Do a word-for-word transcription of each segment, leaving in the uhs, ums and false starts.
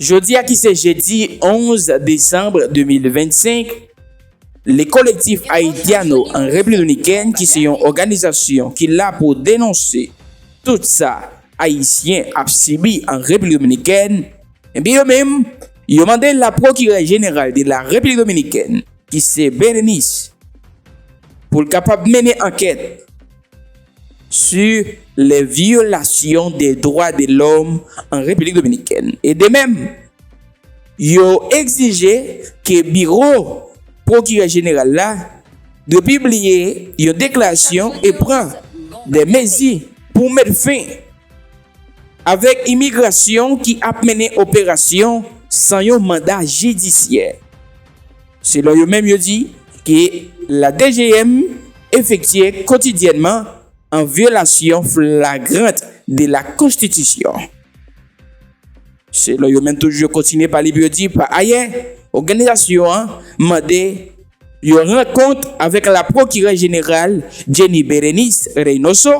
Jodi a ki se jedi onz desanm de mil vennsenk, le Colectivo Haitiano en République Dominicaine, ki se yon òganizasyon ki la pou denonse tout sa Ayisyen ap sibi an Repiblik Dominikèn, ebyen yo menm, yo mande la Procureur Général de la République Dominicaine, ki se Bérénice, pou l kapab mennen ankèt sur les violations des droits de l'homme en République Dominicaine. E de menm, yo egzije ke biwo pwokirè jeneral la dwe pibliye yon deklarasyon e pran de mezi pou met fen avèk imigrasyon ki ap mennen operasyon san yon manda jidisyè. Selon yo menm, yo di ke la D G M efektye kotidyènman an vyolasyon flagrant de la konstitisyon. Selon yo menm toujou, yo kontinye pale pou yo di, pa ayè, òganizasyon an mande yon rankont avèk la Procureur Général Jenny Bérénice Reynoso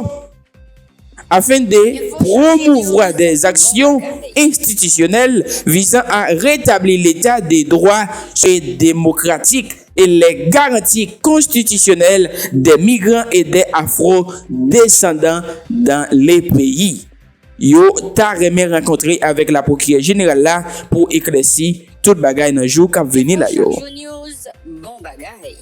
afin de promouvoir des actions institutionnelles visant à rétablir l'état de droit et démocratique et les garanties constitutionnelles des migrants et des afro-descendants dans le pays. Yo ta renmen rankontre avèk la Procureur Général la pou eklèsi tout bagay nan jou k ap vini la yo. Jounnews, bon bagay.